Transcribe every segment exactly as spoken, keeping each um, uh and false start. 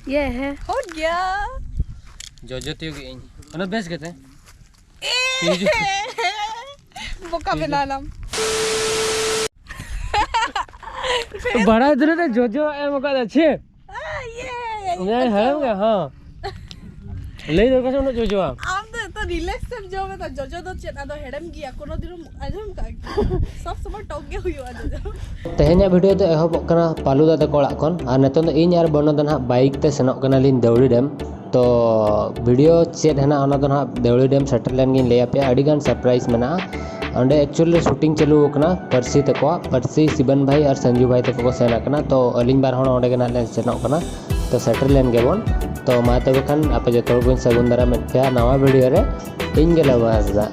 ᱤᱭᱟᱹ ᱦᱮᱸ᱾ ᱦᱚᱴ ᱜᱮᱭᱟ᱾ ᱡᱚᱡᱚ ᱛᱤᱭᱩᱜ ᱤᱧ᱾ ᱚᱱᱟ ᱵᱮᱥ ᱜᱮᱛᱮ? ᱵᱚᱠᱟ ᱵᱮᱱᱟᱣ ᱱᱟᱢ᱾ ᱵᱟᱲᱟᱭ ᱫᱷᱟᱨᱟ ᱨᱮ ᱡᱚᱡᱚ ᱮᱢ ᱟᱠᱟᱫᱟ ᱪᱮ? ᱦᱮᱸ, ᱦᱮᱸ, ᱦᱮᱸ᱾ ᱞᱟᱹᱭ ᱫᱚᱨᱠᱟᱨ ᱪᱮ ᱩᱱᱟᱹᱜ ᱡᱚᱡᱚᱣᱟ? ᱟᱢ ᱫᱚ ᱮᱛᱚ ᱨᱤᱞᱮᱠᱥ ᱮᱢ ᱡᱚᱢ ᱮᱫᱟ, ᱡᱚᱡᱚ ᱫᱚ ᱪᱮᱫ ᱟᱫᱚ ᱦᱮᱲᱮᱢ ᱜᱮᱭᱟ, ᱠᱳᱱᱳ ᱫᱤᱱ ᱮᱢ ᱟᱸᱡᱚᱢ ᱠᱟᱜ ᱜᱮᱭᱟ? ᱥᱚᱵ ᱥᱚᱢᱚᱭ ᱴᱚᱠ ᱜᱮ ᱦᱩᱭᱩᱜᱼᱟ ᱡᱚᱡᱚ᱾ ᱛᱮᱦᱮᱧᱟᱜ ᱵᱷᱤᱰᱤᱭᱳ ᱫᱚ ᱮᱦᱚᱵᱚᱜ ᱠᱟᱱᱟ ᱯᱟᱞᱩᱫᱟ ᱛᱟᱠᱚ ᱚᱲᱟᱜ ᱠᱷᱚᱱ, ᱟᱨ ᱱᱤᱛᱚᱝ ᱫᱚ ᱤᱧ ᱟᱨ ᱵᱚᱱᱚ ᱫᱚ ᱱᱟᱦᱟᱜ ᱵᱟᱭᱤᱠ ᱛᱮ ᱥᱮᱱᱚᱜ ᱠᱟᱱᱟᱞᱤᱧ ᱫᱟᱹᱣᱲᱤ ᱰᱮᱢ᱾ ᱛᱚ ᱵᱷᱤᱰᱤᱭᱳ ᱪᱮᱫ ᱦᱮᱱᱟᱜ ᱚᱱᱟ ᱫᱚ ᱱᱟᱦᱟᱜ ᱫᱟᱹᱣᱲᱤ ᱰᱮᱢ ᱥᱮᱴᱮᱨ ᱞᱮᱱ ᱜᱤᱧ ᱞᱟᱹᱭ ᱟᱯᱮᱭᱟ, ᱟᱹᱰᱤ ᱜᱟᱱ ᱥᱟᱨᱯᱨᱟᱭᱤᱡᱽ ᱢᱮᱱᱟᱜᱼᱟ᱾ ᱚᱸᱰᱮ ᱮᱠᱪᱩᱭᱮᱞ ᱨᱮ ᱥᱩᱴᱤᱝ ᱪᱟᱹᱞᱩ ᱟᱠᱟᱱᱟ ᱯᱟᱹᱨᱥᱤ ᱛᱟᱠᱚᱣᱟᱜ, ᱯᱟᱹᱨᱥᱤ, ᱥᱤᱵᱟᱱ ᱵᱷᱟᱭ ᱟᱨ ᱥᱟᱱᱡᱩ ᱵᱷᱟᱭ ᱛᱟᱠᱚ ᱠᱚ ᱥᱮᱱ ᱟᱠᱟᱱᱟ᱾ ᱛᱚ ᱟᱹᱞᱤᱧ ᱵᱟᱨ ᱦᱚᱲ ᱚᱸᱰᱮ ᱜᱮ ᱱᱟᱦᱟᱜ ᱞᱮ ᱥᱮᱱᱚᱜ ᱠᱟᱱᱟ᱾ ᱛᱚ ᱥᱮᱴᱮᱨ ᱞᱮᱱ ᱜᱮᱵᱚᱱ᱾ ᱛᱚ ᱢᱟ ᱛᱚᱵᱮ ᱠᱷᱟᱱ ᱟᱯᱮ ᱡᱚᱛᱚ ᱦᱚᱲ ᱠᱚᱧ ᱥᱟᱹᱜᱩᱱ ᱫᱟᱨᱟᱢᱮᱫ ᱯᱮᱭᱟ ᱱᱟᱣᱟ ᱵᱷᱤᱰᱤᱭᱳ ᱨᱮ᱾ ᱤᱧ ᱜᱮ ᱞᱟᱵᱟ ᱦᱟᱸᱥᱫᱟ᱾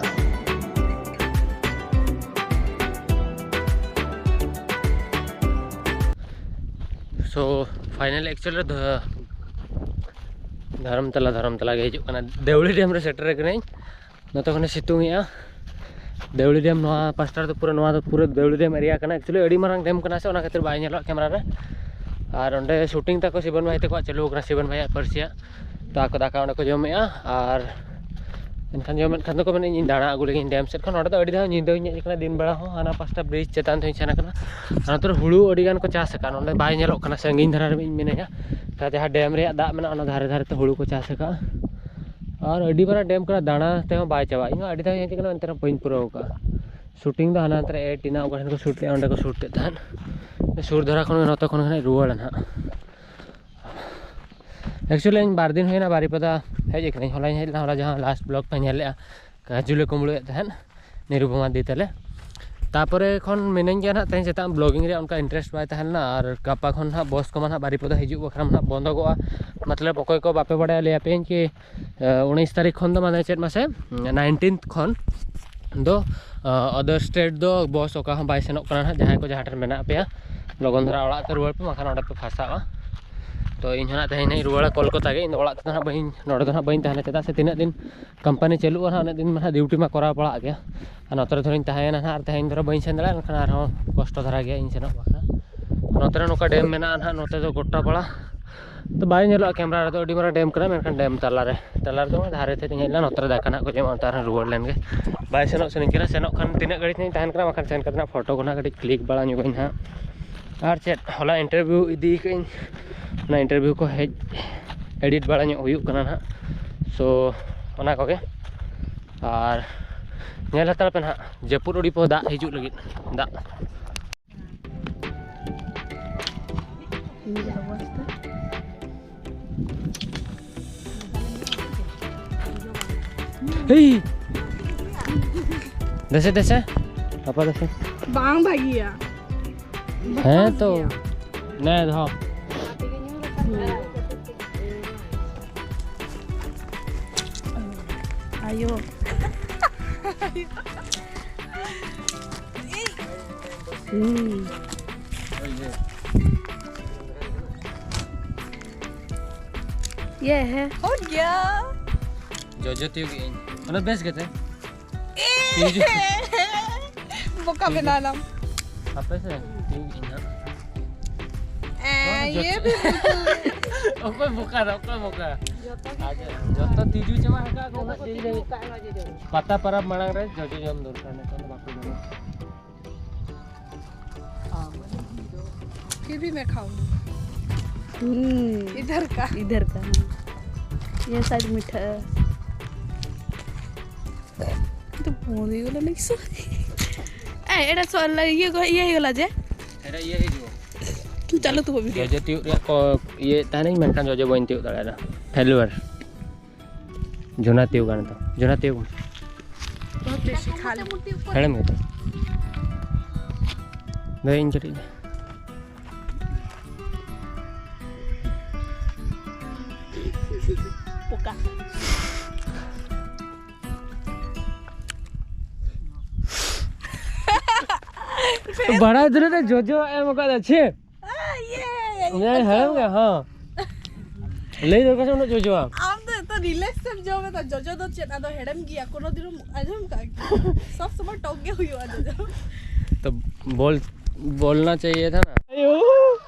So final actually ᱫᱷᱚ-, ᱫᱷᱚᱨᱚᱢᱛᱟᱞᱟ, ᱫᱷᱚᱨᱚᱢᱛᱟᱞᱟ ᱜᱮ ᱦᱤᱡᱩᱜ ᱠᱟᱱᱟ᱾ ᱫᱮᱣᱲᱤ ᱰᱮᱢ ᱨᱮ ᱥᱮᱴᱮᱨ ᱟᱠᱟᱱᱟᱹᱧ᱾ ᱱᱚᱛᱮ ᱠᱷᱚᱱᱮ ᱥᱤᱛᱩᱝ ᱮᱜᱼᱟ᱾ ᱫᱮᱣᱲᱤ ᱰᱮᱢ ᱱᱚᱣᱟ ᱯᱟᱥᱴᱟ ᱨᱮᱫᱚ ᱯᱩᱨᱟᱹ, ᱱᱚᱣᱟ ᱫᱚ ᱯᱩᱨᱟᱹ ᱫᱮᱣᱲᱤ ᱰᱮᱢ ᱮᱨᱤᱭᱟ ᱠᱟᱱᱟ᱾ Actually ᱟᱹᱰᱤ ᱢᱟᱨᱟᱝ ᱰᱮᱢ ᱠᱟᱱᱟ ᱥᱮ, ᱚᱱᱟ ᱠᱷᱟᱹᱛᱤᱨ ᱵᱟᱭ ᱧᱮᱞᱚᱜ ᱠᱮᱢᱮᱨᱟ ᱨᱮ᱾ ᱟᱨ ᱚᱸᱰᱮ ᱥᱩᱴᱤᱝ ᱛᱟᱠᱚ ᱥᱤᱵᱚᱱ ᱵᱷᱟᱭ ᱛᱟᱠᱚᱣᱟᱜ ᱪᱟᱹᱞᱩ ᱟᱠᱟᱱᱟ, ᱥᱤᱵᱚᱱ ᱵᱷᱟᱭᱟᱜ ᱯᱟᱹᱨᱥᱤᱭᱟᱜ᱾ ᱛᱚ ᱟᱠᱚ ᱫᱟᱠᱟ ᱚᱸᱰᱮ ᱠᱚ ᱡᱚᱢᱮᱜᱼᱟ᱾ ᱟᱨ ᱮᱱᱠᱷᱟᱱ ᱡᱚᱢᱮᱫ ᱠᱷᱟᱱ ᱫᱚᱠᱚ ᱢᱮᱱᱮᱫ, "ᱤᱧ ᱫᱟᱬᱟ ᱟᱹᱜᱩ ᱞᱮᱜᱤᱧ ᱰᱮᱢ ᱥᱮᱫ ᱠᱷᱚᱱ᱾" ᱱᱚᱸᱰᱮ ᱫᱚ ᱟᱹᱰᱤ ᱫᱷᱟᱣ ᱧᱤᱫᱟᱹᱧ ᱦᱮᱡ ᱟᱠᱟᱱᱟ, ᱫᱤᱱ ᱵᱮᱲᱟ ᱦᱚᱸ ᱦᱟᱱᱟ ᱯᱟᱥᱴᱟ ᱵᱨᱤᱡᱽ ᱪᱮᱛᱟᱱ ᱛᱮᱦᱚᱸᱧ ᱥᱮᱱ ᱟᱠᱟᱱᱟ᱾ ᱟᱨ ᱱᱚᱛᱮ ᱨᱮ ᱦᱩᱲᱩ ᱟᱹᱰᱤ ᱜᱟᱱ ᱠᱚ ᱪᱟᱥ ᱟᱠᱟᱫ, ᱱᱚᱸᱰᱮ ᱵᱟᱭ ᱧᱮᱞᱚᱜ ᱠᱟᱱᱟ, ᱥᱟᱺᱜᱤᱧ ᱫᱷᱟᱨᱟ ᱨᱮ ᱢᱤᱱᱟᱹᱧᱟ᱾ ᱡᱟᱦᱟᱸ ᱰᱮᱢ ᱨᱮᱭᱟᱜ ᱫᱟᱜ ᱢᱮᱱᱟᱜᱼᱟ, ᱚᱱᱟ ᱫᱷᱟᱨᱮ ᱫᱷᱟᱨᱮ ᱛᱮ ᱦᱩᱲᱩ ᱠᱚ ᱪᱟᱥ ᱟᱠᱟᱫᱼᱟ᱾ ᱟᱨ ᱟᱹᱰᱤ ᱢᱟᱨᱟᱝ ᱰᱮᱢ ᱠᱟᱱᱟ, ᱫᱟᱬᱟ ᱛᱮᱦᱚᱸ ᱵᱟᱭ ᱪᱟᱵᱟᱜᱼᱟ᱾ ᱤᱧ ᱦᱚᱸ ᱟᱹᱰᱤ ᱫᱷᱟᱣ ᱤᱧ ᱦᱮᱡ ᱟᱠᱟᱱᱟ, ᱮᱱᱛᱮ ᱨᱮᱦᱚᱸ ᱵᱟᱹᱧ ᱯᱩᱨᱟᱹᱣ ᱟᱠᱟᱫᱼᱟ᱾ ᱥᱩᱴᱤᱝ ᱫᱚ ᱦᱟᱱᱟ ᱱᱟᱛᱮ ᱨᱮ ᱮᱰ ᱮᱱᱟ, ᱚᱠᱟ ᱴᱷᱮᱱ ᱠᱚ ᱥᱩᱴ ᱞᱮᱫᱼᱟ, ᱚᱸᱰᱮ ᱠᱚ ᱥᱩᱴ ᱞᱮᱫ ᱛᱟᱦᱮᱸᱫ᱾ ᱥᱩᱨ ᱫᱷᱟᱨᱟ ᱠᱷᱚᱱ ᱜᱮ ᱱᱚᱛᱮ ᱠᱷᱚᱱ ᱜᱮ ᱦᱟᱸᱜ ᱨᱩᱣᱟᱹᱲᱟ ᱱᱟᱦᱟᱜ᱾ Actually ᱤᱧ ᱵᱟᱨ ᱫᱤᱱ ᱦᱩᱭᱱᱟ ᱵᱟᱨᱤᱯᱟᱫᱟ ᱦᱮᱡ ᱟᱠᱟᱱᱟᱹᱧ᱾ ᱦᱚᱞᱟᱧ ᱦᱮᱡ ᱞᱮᱱᱟ, ᱦᱚᱞᱟ ᱡᱟᱦᱟᱸ ᱞᱟᱥᱴ ᱵᱞᱚᱜ ᱯᱮ ᱧᱮᱞ ᱞᱮᱜᱼᱟ, ᱠᱟᱡᱩ ᱞᱮ ᱠᱩᱢᱵᱽᱲᱩᱭᱮᱫ ᱛᱟᱦᱮᱸᱫ ᱱᱤᱨᱩᱯᱚᱢᱟ ᱫᱤ ᱛᱟᱞᱮ᱾ ᱛᱟᱯᱚᱨᱮ ᱠᱷᱚᱱ ᱢᱤᱱᱟᱹᱧ ᱜᱮᱭᱟ ᱱᱟᱦᱟᱜ, ᱛᱮᱦᱮᱧ ᱥᱮᱛᱟᱜ ᱵᱞᱚᱜᱤᱝ ᱨᱮᱭᱟᱜ ᱚᱱᱠᱟ ᱤᱱᱴᱟᱨᱮᱥᱴ ᱵᱟᱭ ᱛᱟᱦᱮᱸ ᱞᱮᱱᱟ᱾ ᱟᱨ ᱜᱟᱯᱟ ᱠᱷᱚᱱ ᱱᱟᱦᱟᱜ ᱵᱚᱥ ᱠᱚᱢᱟ ᱱᱟᱦᱟᱜ ᱵᱟᱨᱤᱯᱟᱫᱟ ᱦᱤᱡᱩᱜ ᱵᱟᱠᱷᱨᱟ ᱱᱟᱦᱟᱜ ᱵᱚᱱᱫᱚᱜᱚᱜᱼᱟ᱾ ᱢᱚᱛᱞᱚᱵ ᱚᱠᱚᱭ ᱠᱚ ᱵᱟᱯᱮ ᱵᱟᱲᱟᱭᱟ, ᱞᱟᱹᱭ ᱟᱯᱮᱭᱟᱹᱧ ᱠᱤ ᱩᱱᱤᱥ ᱛᱟᱹᱨᱤᱠᱷ ᱠᱷᱚᱱ ᱫᱚ, ᱢᱟᱱᱮ ᱪᱮᱫ ᱢᱟᱥᱮ, ᱱᱟᱭᱤᱱᱴᱤᱱᱛᱷ ᱠᱷᱚᱱ ᱫᱚ ᱟᱫᱟᱨ ᱥᱴᱮᱴ ᱫᱚ ᱵᱚᱥ ᱚᱠᱟ ᱦᱚᱸ ᱵᱟᱭ ᱥᱮᱱᱚᱜ ᱠᱟᱱᱟ ᱱᱟᱦᱟᱜ᱾ ᱡᱟᱦᱟᱸᱭ ᱠᱚ ᱡᱟᱦᱟᱸ ᱴᱷᱮᱱ ᱢᱮᱱᱟᱜ ᱯᱮᱭᱟ, ᱞᱚᱜᱚᱱ ᱫᱷᱟᱨᱟ ᱚᱲᱟᱜ ᱛᱮ ᱨᱩᱣᱟᱹᱲ ᱯᱮ, ᱵᱟᱝᱠᱷᱟᱱ ᱚᱸᱰᱮ ᱯᱮ ᱯᱷᱟᱸᱥᱟᱜᱼᱟ᱾ ᱛᱚ ᱤᱧ ᱦᱚᱸ ᱱᱟᱦᱟᱜ ᱛᱮᱦᱮᱧ ᱱᱟᱦᱟᱜ ᱤᱧ ᱨᱩᱣᱟᱹᱲᱟ ᱠᱳᱞᱠᱟᱛᱟ ᱜᱮ᱾ ᱤᱧ ᱫᱚ ᱚᱲᱟᱜ ᱛᱮᱫᱚ ᱱᱟᱦᱟᱜ ᱵᱟᱹᱧ, ᱱᱚᱰᱮ ᱫᱚ ᱱᱟᱦᱟᱜ ᱵᱟᱹᱧ ᱛᱟᱦᱮᱱᱟ, ᱪᱮᱫᱟᱜ ᱥᱮ ᱛᱤᱱᱟᱹᱜ ᱫᱤᱱ ᱠᱳᱢᱯᱟᱱᱤ ᱪᱟᱹᱞᱩᱜᱼᱟ ᱱᱟᱦᱟᱜ, ᱩᱱᱟᱹᱜ ᱫᱤᱱ ᱢᱟ ᱱᱟᱦᱟᱜ ᱰᱤᱭᱩᱴᱤ ᱢᱟ ᱠᱚᱨᱟᱣ ᱯᱟᱲᱟᱜ ᱜᱮᱭᱟ᱾ ᱟᱨ ᱱᱚᱛᱮ ᱨᱮ ᱫᱷᱚᱨᱚᱧ ᱛᱟᱦᱮᱸᱭᱮᱱᱟ ᱱᱟᱦᱟᱜ, ᱟᱨ ᱛᱮᱦᱮᱧ ᱫᱷᱚᱨᱚ ᱵᱟᱹᱧ ᱥᱮᱱ ᱫᱟᱲᱮᱭᱟᱜᱼᱟ, ᱮᱱᱠᱷᱟᱱ ᱟᱨᱦᱚᱸ ᱠᱚᱥᱴᱚ ᱫᱷᱟᱨᱟ ᱜᱮᱭᱟ ᱤᱧ ᱥᱮᱱᱚᱜ ᱵᱟᱠᱷᱨᱟ᱾ ᱱᱚᱛᱮ ᱨᱮ ᱱᱚᱝᱠᱟ ᱰᱮᱢ ᱢᱮᱱᱟᱜᱼᱟ ᱱᱟᱦᱟᱜ, ᱱᱚᱛᱮ ᱫᱚ ᱜᱚᱴᱟ ᱯᱟᱲᱟ᱾ ᱛᱚ ᱵᱟᱭ ᱧᱮᱞᱚᱜᱼᱟ ᱠᱮᱢᱨᱟ ᱨᱮᱫᱚ, ᱟᱹᱰᱤ ᱢᱟᱨᱟᱝ ᱰᱮᱢ ᱠᱟᱱᱟ, ᱢᱮᱱᱠᱷᱟᱱ ᱰᱮᱢ ᱛᱟᱞᱟᱨᱮ, ᱛᱟᱞᱟ ᱨᱮᱫᱚ ᱵᱟᱝ, ᱫᱷᱟᱨᱮ ᱛᱮ ᱦᱮᱡ ᱞᱮᱱᱟ, ᱱᱚᱛᱮ ᱨᱮ ᱫᱟᱠᱟ ᱱᱟᱜ ᱠᱚ ᱡᱚᱢᱟ, ᱚᱱᱛᱮ ᱟᱨᱦᱚᱸ ᱨᱩᱣᱟᱹᱲ ᱞᱮᱱ ᱜᱮ᱾ ᱵᱟᱭ ᱥᱮᱱᱚᱜ ᱥᱟᱱᱟᱧ ᱠᱟᱱᱟ, ᱥᱮᱱᱚᱜ ᱠᱷᱟᱱ ᱛᱤᱱᱟᱹᱜ ᱜᱷᱟᱹᱲᱤᱡ ᱛᱟᱦᱮᱱ ᱠᱟᱱᱟ, ᱵᱟᱠᱷᱟᱱ ᱥᱮᱱ ᱠᱟᱛᱮ ᱱᱟᱜ ᱯᱷᱳᱴᱳ ᱠᱚ ᱱᱟᱜ ᱠᱟᱹᱴᱤᱡ ᱠᱞᱤᱠ ᱵᱟᱲᱟ ᱧᱚᱜᱟᱹᱧ ᱦᱟᱸᱜ᱾ ᱟᱨ ᱪᱮᱫ, ᱦᱚᱞᱟ ᱤᱱᱴᱟᱨᱵᱷᱤᱭᱩ ᱤᱫᱤ ᱠᱟᱜ ᱟᱹᱧ, ᱚᱱᱟ ᱤᱱᱴᱟᱨᱵᱷᱤᱭᱩ ᱠᱚ ᱦᱮᱡ ᱮᱰᱤᱴ ᱵᱟᱲᱟ ᱧᱚᱜ ᱦᱩᱭᱩᱜ ᱠᱟᱱᱟ ᱱᱟᱦᱟᱜ᱾ ᱥᱳ ᱚᱱᱟ ᱠᱚᱜᱮ᱾ ᱟᱨ ᱧᱮᱞ ᱦᱟᱛᱟᱲ ᱯᱮ ᱱᱟᱦᱟᱜ, ᱡᱟᱹᱯᱩᱫ ᱟᱹᱰᱤ ᱯᱚ ᱫᱟᱜ ᱦᱤᱡᱩᱜ ᱞᱟᱹᱜᱤᱫ, ᱫᱟᱜ᱾ ᱮᱭ! ᱫᱮᱥᱮ, ᱫᱮᱥᱮ᱾ ᱜᱟᱯᱟ ᱫᱮᱥᱮ᱾ ᱵᱟᱝ ᱵᱷᱟᱹᱜᱤᱭᱟ᱾ ᱦᱮᱸ ᱛᱚ᱾ ᱵᱟᱝ ᱵᱷᱟᱹᱜᱤᱭᱟ᱾ ᱱᱮ ᱫᱚᱦᱚ᱾ ᱟᱭᱳ᱾ ᱦᱩᱸ᱾ ᱤᱭᱟᱹ ᱦᱮᱸ᱾ ᱦᱚ ᱜᱮᱭᱟ᱾ ᱡᱚᱡᱚ ᱛᱤᱭᱩᱜ ᱤᱧ᱾ ᱚᱱᱟ ᱵᱮᱥ ᱜᱮᱛᱮ? ᱛᱤᱡᱩ᱾ ᱵᱚᱠᱟ ᱵᱮᱱᱟᱣ ᱮᱱᱟᱢ᱾ ᱦᱟᱯᱮ ᱥᱮ, ᱛᱤᱡᱩ ᱤᱧ ᱦᱟᱸᱜ᱾ ᱮ, ᱱᱚᱣᱟ ᱫᱚ ᱤᱭᱟᱹ ᱡᱚᱛᱚ ᱵᱤᱞᱠᱩᱞ᱾ ᱚᱠᱚᱭ ᱵᱚᱠᱟ ᱫᱚ, ᱚᱠᱚᱭ ᱵᱚᱠᱟ? ᱟᱪᱪᱷᱟ, ᱡᱚᱛᱚ ᱛᱤᱡᱩ ᱪᱟᱵᱟ ᱟᱠᱟᱫ ᱠᱚ, ᱩᱱᱟᱹᱜ ᱫᱤᱱ ᱨᱮ᱾ ᱯᱟᱛᱟ ᱯᱚᱨᱚᱵᱽ ᱢᱟᱲᱟᱝ ᱨᱮ ᱡᱚᱡᱚ ᱡᱚᱢ ᱫᱚᱨᱠᱟᱨ, ᱱᱤᱛᱚᱝ ᱫᱚ ᱵᱟᱠᱚ ᱡᱚᱢᱟ᱾ फिर भी मैं खाऊंगी। हम्म। इधर का। इधर का, हाँ। ये शायद मीठा है। तो पूरी वाला नहीं सो। ए, एड़ा सो, ये गो-, ये वाला जे। ᱮᱴᱟᱜ ᱤᱭᱟᱹ ᱦᱤᱡᱩᱜᱼᱟ᱾ ᱪᱟᱞᱩ ᱛᱚ ᱵᱟᱹᱵᱤ᱾ ᱡᱚᱡᱚ ᱛᱤᱭᱳᱜ ᱨᱮᱭᱟᱜ ᱠᱚ ᱤᱭᱟᱹ ᱛᱟᱦᱮᱱᱟᱹᱧ, ᱢᱮᱱᱠᱷᱟᱱ ᱡᱚᱡᱚ ᱵᱟᱹᱧ ᱛᱤᱭᱳᱜ ᱫᱟᱲᱮᱭᱟᱫᱟ᱾ ᱯᱷᱮᱞᱩᱣᱟᱨ᱾ ᱡᱚᱱᱟ ᱛᱤᱭᱳᱜ ᱜᱟᱱ ᱫᱚ᱾ ᱡᱚᱱᱟ ᱛᱤᱭᱳᱜ ᱢᱮ᱾ ᱵᱚᱦᱩᱛ ᱴᱮᱥᱴᱤ ᱠᱷᱟ ᱞᱮ᱾ ᱦᱮᱲᱮᱢ ᱜᱮᱛᱚ᱾ ᱫᱚᱭ ᱤᱧ ᱠᱟᱹᱴᱤᱡ ᱫᱚ᱾ ᱯᱚᱠᱟ᱾ ᱵᱟᱲᱟᱭ ᱫᱷᱚᱨᱮ ᱨᱮ ᱡᱚᱡᱚ ᱮᱢ ᱟᱠᱟᱫᱟ ᱪᱮ? ᱦᱮᱸ, ᱦᱮᱲᱮᱢ ᱜᱮ, ᱦᱮᱸ᱾ ᱞᱟᱹᱭ ᱫᱚᱨᱠᱟᱨ ᱪᱮ ᱩᱱᱟᱹᱜ ᱡᱚᱡᱚᱣᱟ? ᱟᱢ ᱫᱚ ᱮᱛᱚ ᱨᱤᱞᱮᱠᱥ ᱮᱢ ᱡᱚᱢ ᱮᱫᱟ, ᱡᱚᱡᱚ ᱫᱚ ᱪᱮᱫ ᱟᱫᱚ ᱦᱮᱲᱮᱢ ᱜᱮᱭᱟ? ᱠᱳᱱᱳ ᱫᱤᱱ ᱮᱢ ᱟᱸᱡᱚᱢ ᱠᱟᱜ ᱜᱮᱭᱟ? ᱥᱚᱵ ᱥᱚᱢᱚᱭ ᱴᱚᱠ ᱜᱮ ᱦᱩᱭᱩᱜᱼᱟ ᱡᱚᱡᱚ᱾ ᱛᱚ ᱵᱚᱞ, ᱵᱚᱞᱱᱟ ᱪᱟᱦᱤᱭᱮ ᱛᱷᱟ ᱱᱟ᱾ ᱟᱭᱳ᱾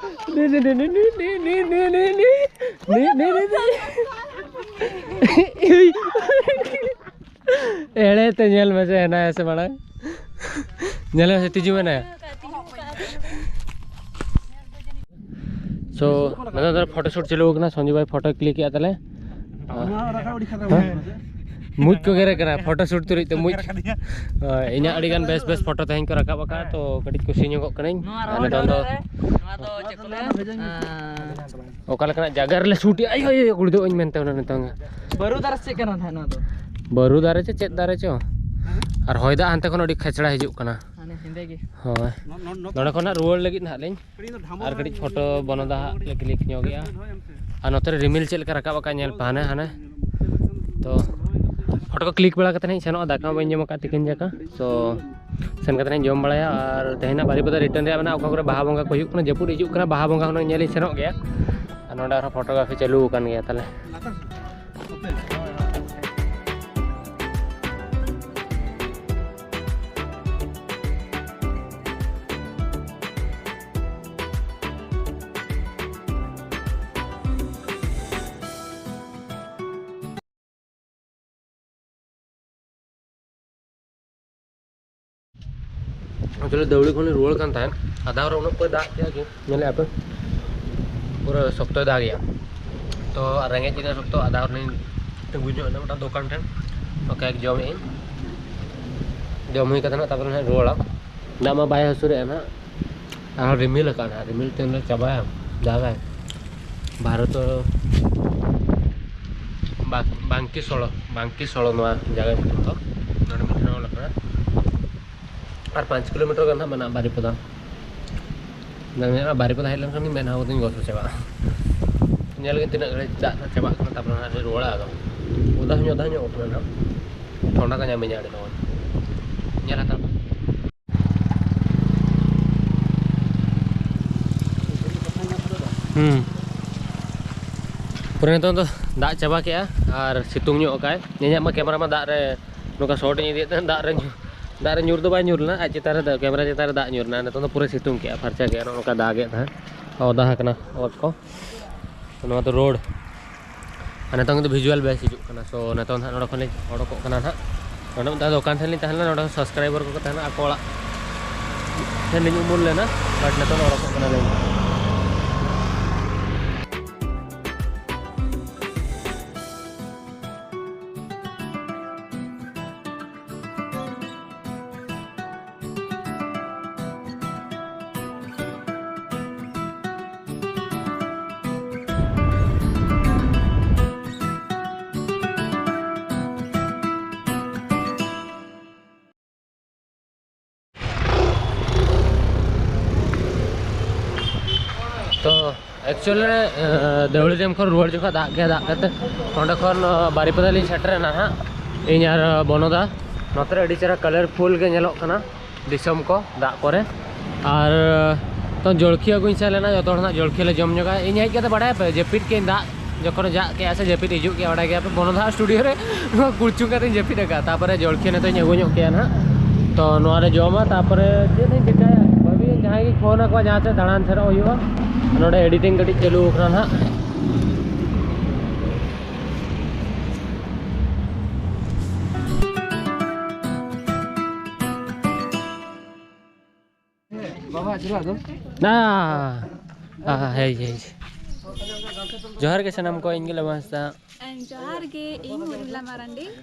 ᱱᱤ, ᱱᱤ, ᱱᱤ, ᱱᱤ᱾ ᱮᱲᱮ ᱛᱮ ᱧᱮᱞ ᱢᱮᱥᱮ, ᱦᱮᱱᱟᱭᱟ ᱥᱮ ᱢᱟᱲᱟᱝ᱾ ᱧᱮᱞ ᱢᱮᱥᱮ, ᱛᱤᱡᱩ ᱢᱮᱱᱟᱭᱟ᱾ So, ᱱᱚᱰᱮ ᱫᱚ ᱯᱷᱳᱴᱳ ᱥᱩᱴ ᱪᱟᱹᱞᱩ ᱟᱠᱟᱱᱟ, ᱥᱚᱧᱡᱩ ᱵᱷᱟᱭ ᱯᱷᱳᱴᱳ ᱠᱞᱤᱠ ᱮᱫᱟ ᱛᱟᱞᱮ᱾ ᱢᱩᱡ ᱠᱚ ᱜᱮᱨᱮ ᱠᱟᱱᱟ ᱯᱷᱳᱴᱳ ᱥᱩᱴ ᱛᱩᱞᱩᱡ ᱛᱮ ᱢᱩᱡ᱾ ᱦᱳᱭ, ᱤᱧᱟᱹᱜ ᱟᱹᱰᱤ ᱜᱟᱱ ᱵᱮᱥ ᱵᱮᱥ ᱯᱷᱳᱴᱳ ᱛᱮᱦᱮᱧ ᱠᱚ ᱨᱟᱠᱟᱵ ᱟᱠᱟᱫᱼᱟ, ᱛᱚ ᱠᱟᱹᱴᱤᱡ ᱠᱩᱥᱤ ᱧᱚᱜᱚᱜ ᱠᱟᱹᱱᱟᱹᱧ᱾ ᱟᱨ ᱱᱤᱛᱚᱝ ᱫᱚ ᱱᱚᱣᱟ ᱫᱚ ᱪᱮᱫ ᱠᱚ ᱞᱟᱹᱭᱟ? ᱚᱠᱟ ᱞᱮᱠᱟᱱᱟᱜ ᱡᱟᱭᱜᱟ ᱨᱮᱞᱮ ᱥᱩᱴ ᱮᱫᱼᱟ? ᱟᱭᱳ, ᱟᱭᱳ, ᱟᱭᱳ, ᱜᱩᱲᱫᱟᱹᱜ ᱟᱹᱧ ᱢᱮᱱᱛᱮ ᱚᱱᱟ ᱱᱤᱛᱚᱝ᱾ ᱵᱟᱹᱨᱩ ᱫᱟᱨᱮ ᱥᱮ ᱪᱮᱫ ᱠᱟᱱᱟ ᱱᱟᱦᱟᱜ ᱱᱚᱣᱟ ᱫᱚ? ᱵᱟᱹᱨᱩ ᱫᱟᱨᱮ ᱪᱚ ᱪᱮᱫ ᱫᱟᱨᱮ ᱪᱚ? ᱟᱨ ᱦᱚᱭ ᱫᱟᱜ ᱦᱟᱱᱛᱮ ᱠᱷᱚᱱ ᱟᱹᱰᱤ ᱠᱷᱮᱪᱲᱟ ᱦᱤᱡᱩᱜ ᱠᱟᱱᱟ᱾ ᱦᱟᱱᱮ ᱦᱮᱸᱫᱮ ᱜᱮ᱾ ᱦᱳᱭ, ᱱᱚᱰᱮ ᱠᱷᱚᱱᱟᱜ ᱨᱩᱣᱟᱹᱲ ᱞᱟᱹᱜᱤᱫ ᱱᱟᱦᱟᱜ ᱞᱤᱧ ᱟᱨ ᱠᱟᱹᱴᱤᱡ ᱯᱷᱳᱴᱳ ᱵᱚᱱᱚᱫᱟ ᱦᱟᱸᱜ ᱞᱮ ᱠᱞᱤᱠ ᱧᱚᱜ ᱮᱜᱼᱟ᱾ ᱟᱨ ᱱᱚᱛᱮ ᱨᱮ ᱨᱤᱢᱤᱞ ᱪᱮᱫ ᱞᱮᱠᱟ ᱨᱟᱠᱟᱵ ᱟᱠᱟᱫ ᱧᱮᱞ ᱯᱮ, ᱦᱟᱱᱮ, ᱦᱟᱱᱮ᱾ ᱛᱚ ᱯᱷᱳᱴᱳ ᱠᱚ ᱠᱞᱤᱠ ᱵᱟᱲᱟ ᱠᱟᱛᱮ ᱦᱟᱸᱜ ᱤᱧ ᱥᱮᱱᱚᱜᱼᱟ, ᱫᱟᱠᱟ ᱢᱟ ᱵᱟᱹᱧ ᱡᱚᱢ ᱟᱠᱟᱫ ᱛᱤᱠᱤᱱ ᱡᱟᱠᱟ᱾ ᱛᱚ ᱥᱮᱱ ᱠᱟᱛᱮ ᱦᱟᱸᱜ ᱤᱧ ᱡᱚᱢ ᱵᱟᱲᱟᱭᱟ᱾ ᱟᱨ ᱛᱮᱦᱮᱧ ᱦᱟᱸᱜ ᱵᱟᱨᱤᱯᱟᱫᱟ ᱨᱤᱴᱟᱨᱱ ᱨᱮᱭᱟᱜ ᱢᱮᱱᱟᱜᱼᱟ, ᱚᱠᱟ ᱠᱚᱨᱮ ᱵᱟᱦᱟ ᱵᱚᱸᱜᱟ ᱠᱚ ᱦᱩᱭᱩᱜ ᱠᱟᱱᱟ, ᱡᱟᱹᱯᱩᱫ ᱦᱤᱡᱩᱜ ᱠᱟᱱᱟ, ᱵᱟᱦᱟ ᱵᱚᱸᱜᱟ ᱦᱩᱱᱟᱹᱝ ᱧᱮᱞ ᱤᱧ ᱥᱮᱱᱚᱜ ᱜᱮᱭᱟ᱾ ᱟᱨ ᱱᱚᱰᱮ ᱟᱨᱦᱚᱸ ᱯᱷᱳᱴᱳᱜᱨᱟᱯᱷᱤ ᱪᱟᱹᱞᱩ ᱟᱠᱟᱱ ᱜᱮᱭᱟ ᱛᱟᱦᱞᱮ᱾ ᱟᱥᱚᱞᱮ ᱫᱟᱹᱣᱲᱤ ᱠᱷᱚᱱ ᱞᱤᱧ ᱨᱩᱣᱟᱹᱲ ᱠᱟᱱ ᱛᱟᱦᱮᱸᱫ, ᱟᱫᱷᱟ ᱦᱚᱨ ᱨᱮ ᱩᱱᱟᱹᱜ ᱠᱚᱭ ᱫᱟᱜ ᱠᱮᱜᱼᱟ ᱡᱮ ᱧᱮᱞᱮᱫᱼᱟ ᱯᱮ, ᱯᱩᱨᱟᱹ ᱥᱚᱠᱛᱚᱭ ᱫᱟᱜᱮᱜᱼᱟ᱾ ᱛᱚ ᱟᱨ ᱨᱮᱸᱜᱮᱡ ᱠᱮᱫᱟ ᱥᱚᱠᱛᱚ, ᱟᱫᱷᱟ ᱦᱚᱨ ᱨᱮᱞᱤᱧ ᱛᱤᱸᱜᱩ ᱧᱚᱜ ᱮᱱᱟ ᱢᱤᱫᱴᱟᱝ ᱫᱚᱠᱟᱱ ᱴᱷᱮᱱ᱾ ᱛᱚ ᱠᱮᱠ ᱡᱚᱢᱮᱫ ᱟᱹᱧ, ᱡᱚᱢ ᱦᱩᱭ ᱠᱟᱛᱮ ᱱᱟᱜ ᱛᱟᱨᱯᱚᱨᱮ ᱱᱟᱜ ᱨᱩᱣᱟᱹᱲᱟ᱾ ᱫᱟᱜ ᱢᱟ ᱵᱟᱭ ᱦᱟᱹᱥᱩᱨᱮᱜᱼᱟ ᱱᱟᱜ, ᱟᱨᱦᱚᱸ ᱨᱤᱢᱤᱞ ᱟᱠᱟᱫᱼᱟ ᱱᱟᱜ, ᱨᱤᱢᱤᱞ ᱛᱤᱱ ᱨᱮ ᱪᱟᱵᱟᱭᱟ ᱫᱟᱜᱟᱭ᱾ ᱵᱷᱟᱨᱚᱛ ᱫᱚ ᱵᱟᱝ, ᱵᱟᱝᱠᱤ ᱥᱚᱲᱚ, ᱵᱟᱝᱠᱤ ᱥᱚᱲᱚ ᱱᱚᱣᱟ ᱡᱟᱭᱜᱟ ᱧᱩᱛᱩᱢ ᱫᱚ᱾ ᱱᱚᱰᱮ ᱢᱤᱫᱴᱮᱱ ᱚᱞ ᱟᱠᱟᱱᱟ᱾ ᱟᱨ ᱯᱟᱸᱪ ᱠᱤᱞᱳᱢᱤᱴᱟᱨ ᱜᱟᱱ ᱦᱟᱸᱜ ᱢᱮᱱᱟᱜᱼᱟ ᱵᱟᱨᱤᱯᱟᱫᱟ᱾ ᱧᱮᱞ ᱢᱮ, ᱵᱟᱨᱤᱯᱟᱫᱟ ᱦᱮᱡ ᱞᱮᱱᱠᱷᱟᱱ ᱜᱮ ᱢᱮᱫᱦᱟ ᱠᱚᱫᱚᱧ ᱜᱚᱥᱚ ᱪᱟᱵᱟᱜᱼᱟ᱾ ᱧᱮᱞ ᱞᱟᱹᱜᱤᱫ ᱛᱤᱱᱟᱹᱜ ᱜᱷᱟᱹᱲᱤᱡ ᱫᱟᱜ ᱱᱟᱜ ᱪᱟᱵᱟᱜ ᱠᱟᱱᱟ, ᱛᱟᱨᱯᱚᱨᱮ ᱱᱟᱜ ᱞᱮ ᱨᱩᱣᱟᱹᱲᱟ᱾ ᱟᱫᱚ ᱚᱫᱟ ᱦᱚᱸᱧ ᱚᱫᱟ ᱧᱚᱜ ᱠᱟᱱᱟ ᱱᱟᱜ, ᱴᱷᱚᱱᱰᱟ ᱠᱚ ᱧᱟᱢᱤᱧᱟ ᱟᱹᱰᱤ ᱞᱚᱜᱚᱱ᱾ ᱧᱮᱞ ᱦᱟᱛᱟᱲ ᱢᱮ᱾ ᱦᱩᱸ᱾ ᱯᱩᱨᱟᱹ ᱱᱤᱛᱚᱝ ᱫᱚ ᱫᱟᱜ ᱪᱟᱵᱟ ᱠᱮᱜᱼᱟ ᱟᱨ ᱥᱤᱛᱩᱝ ᱧᱚᱜ ᱠᱟᱜᱼᱟᱭ᱾ ᱤᱧᱟᱹᱜ ᱢᱟ ᱠᱮᱢᱮᱨᱟ ᱢᱟ ᱫᱟᱜ ᱨᱮ ᱱᱚᱝᱠᱟ ᱥᱚᱴ ᱤᱧ ᱤᱫᱤᱭᱮᱫ ᱛᱟᱦᱮᱸᱫ, ᱫᱟᱜ ᱨᱮ ᱧᱩ-, ᱫᱟᱜ ᱨᱮ ᱧᱩᱨ ᱫᱚ ᱵᱟᱭ ᱧᱩᱨ ᱞᱮᱱᱟ, ᱟᱡ ᱪᱮᱛᱟᱱ ᱨᱮ ᱫᱟᱜ, ᱠᱮᱢᱮᱨᱟ ᱪᱮᱛᱟᱱ ᱨᱮ ᱫᱟᱜ ᱧᱩᱨ ᱮᱱᱟ᱾ ᱱᱤᱛᱚᱝ ᱫᱚ ᱯᱩᱨᱟᱹ ᱥᱤᱛᱩᱝ ᱠᱮᱜᱼᱟ, ᱯᱷᱟᱨᱪᱟ ᱠᱮᱜᱼᱟ, ᱱᱚᱜᱼᱚ ᱱᱚᱝᱠᱟ ᱫᱟᱜᱮᱫ ᱛᱟᱦᱮᱸᱫ, ᱚᱫᱟ ᱟᱠᱟᱱᱟ ᱚᱛ ᱠᱚ᱾ ᱱᱚᱣᱟ ᱫᱚ ᱨᱳᱰ᱾ ᱟᱨ ᱱᱤᱛᱚᱝ ᱫᱚ ᱵᱷᱤᱡᱩᱣᱟᱞ ᱵᱮᱥ ᱦᱤᱡᱩᱜ ᱠᱟᱱᱟ᱾ ᱥᱳ ᱱᱤᱛᱚᱝ ᱫᱚ ᱦᱟᱸᱜ ᱱᱚᱰᱮ ᱠᱷᱚᱱ ᱞᱤᱧ ᱚᱰᱚᱠᱚᱜ ᱠᱟᱱᱟ ᱱᱟᱦᱟᱜ᱾ ᱱᱚᱰᱮ ᱢᱤᱫᱴᱟᱝ ᱫᱚᱠᱟᱱ ᱴᱷᱮᱱ ᱞᱤᱧ ᱛᱟᱦᱮᱸ ᱞᱮᱱᱟ, ᱱᱚᱰᱮ ᱥᱟᱵᱥᱠᱨᱟᱭᱵᱟᱨ ᱠᱚᱠᱚ ᱛᱟᱦᱮᱱᱟ, ᱟᱠᱚ ᱚᱲᱟᱜ ᱴᱷᱮᱱ ᱞᱤᱧ ᱩᱢᱩᱞ ᱞᱮᱱᱟ, ᱵᱟᱴ ᱱᱤᱛᱚᱝ ᱫᱚ ᱚᱰᱚᱠᱚᱜ ᱠᱟᱱᱟᱞᱤᱧ᱾ ᱛᱚ actually ᱫᱟᱹᱣᱲᱤ ᱰᱮᱢ ᱠᱷᱚᱱ ᱨᱩᱣᱟᱹᱲ ᱡᱚᱠᱷᱚᱱ ᱫᱟᱜ ᱜᱮ ᱫᱟᱜ ᱠᱟᱛᱮ ᱚᱸᱰᱮ ᱠᱷᱚᱱ ᱵᱟᱨᱤᱯᱟᱫᱟ ᱞᱤᱧ ᱥᱮᱴᱮᱨᱮᱱᱟ ᱦᱟᱸᱜ, ᱤᱧ ᱟᱨ ᱵᱚᱱᱚᱫᱟ᱾ ᱱᱚᱛᱮ ᱨᱮ ᱟᱹᱰᱤ ᱪᱮᱦᱨᱟ ᱠᱟᱞᱟᱨᱯᱷᱩᱞ ᱜᱮ ᱧᱮᱞᱚᱜ ᱠᱟᱱᱟ ᱫᱤᱥᱚᱢ ᱠᱚ ᱫᱟᱜ ᱠᱚᱨᱮ᱾ ᱟᱨ ᱛᱚ ᱡᱚᱞᱠᱷᱤ ᱟᱹᱜᱩᱧ ᱥᱮᱱ ᱞᱮᱱᱟ, ᱡᱚᱛᱚ ᱦᱚᱲ ᱱᱟᱜ ᱡᱚᱞᱠᱷᱤ ᱞᱮ ᱡᱚᱢ ᱧᱚᱜᱟ᱾ ᱤᱧ ᱦᱮᱡ ᱠᱟᱛᱮ ᱵᱟᱲᱟᱭᱟᱯᱮ ᱡᱟᱹᱯᱤᱫ ᱠᱮᱫ ᱫᱟᱜ ᱡᱚᱠᱷᱚᱱ ᱡᱟᱜ ᱠᱮᱜᱼᱟ ᱥᱮ ᱡᱟᱹᱯᱤᱫ ᱦᱤᱡᱩᱜ ᱜᱮᱭᱟ, ᱵᱟᱲᱟᱭ ᱜᱮᱭᱟ ᱯᱮ, ᱵᱚᱱᱚᱫᱟ ᱥᱴᱩᱰᱤᱭᱳ ᱨᱮ ᱱᱚᱣᱟ ᱠᱩᱲᱪᱩᱝ ᱠᱟᱛᱮᱧ ᱡᱟᱹᱯᱤᱫ ᱟᱠᱟᱫ᱾ ᱛᱟᱨᱯᱚᱨᱮ ᱡᱚᱞᱠᱷᱤ ᱱᱤᱛᱚᱜ ᱤᱧ ᱟᱹᱜᱩ ᱧᱚᱜ ᱠᱮᱜᱼᱟ ᱱᱟᱦᱟᱜ᱾ ᱛᱚ ᱱᱚᱣᱟ ᱞᱮ ᱡᱚᱢᱟ, ᱛᱟᱨᱯᱚᱨᱮ ᱪᱮᱫ ᱤᱧ ᱪᱤᱠᱟᱹᱭᱟ, ᱵᱷᱟᱹᱵᱤᱭᱟᱹᱧ ᱡᱟᱦᱟᱸᱭ ᱜᱮ ᱯᱷᱳᱱ ᱟᱠᱚᱣᱟ, ᱡᱟᱦᱟᱸ ᱥᱮᱫ ᱫᱟᱬᱟᱱ ᱥᱮᱱᱚᱜ ᱦᱩᱭᱩᱜᱼᱟ᱾ ᱱᱚᱰᱮ ᱮᱰᱤᱴᱤᱝ ᱠᱟᱹᱴᱤᱡ ᱪᱟᱹᱞᱩ ᱟᱠᱟᱱᱟ ᱱᱟᱦᱟᱜ᱾ ᱵᱟᱵᱟ ᱪᱟᱞᱟᱜ ᱫᱚ᱾ ᱟ, ᱟ, ᱦᱮᱡ, ᱦᱮᱡ᱾ ᱡᱚᱦᱟᱨ ᱜᱮ ᱥᱟᱱᱟᱢ ᱠᱚ, ᱤᱧ ᱜᱮ ᱞᱚᱵᱚ ᱦᱟᱸᱥᱫᱟ᱾ ᱡᱚᱦᱟᱨ ᱜᱮ, ᱤᱧ ᱩᱨᱢᱤᱞᱟ ᱢᱟᱨᱟᱱᱰᱤ᱾